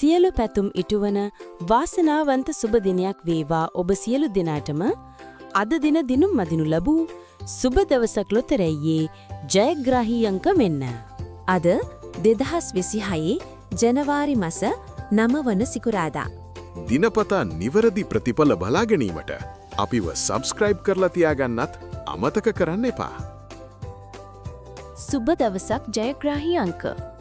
සියලු පැතුම් ඉටුවන වාසනාවන්ත සුබ දිනයක් වේවා ඔබ සියලු දෙනාටම. අද දින දිනුම් මදිනු ලැබූ සුබ දවසක් ලොතරැයියේ ජයග්‍රාහී අංක වෙන්න. අද 2026 ජනවාරි මස 9 වන සිකුරාදා. දිනපතා නිවැරදි ප්‍රතිඵල බලා ගැනීමට අපිව සබ්ස්ක්‍රයිබ් කරලා තියාගන්නත් අමතක කරන්න එපා. සුබ දවසක් ජයග්‍රාහී අංක.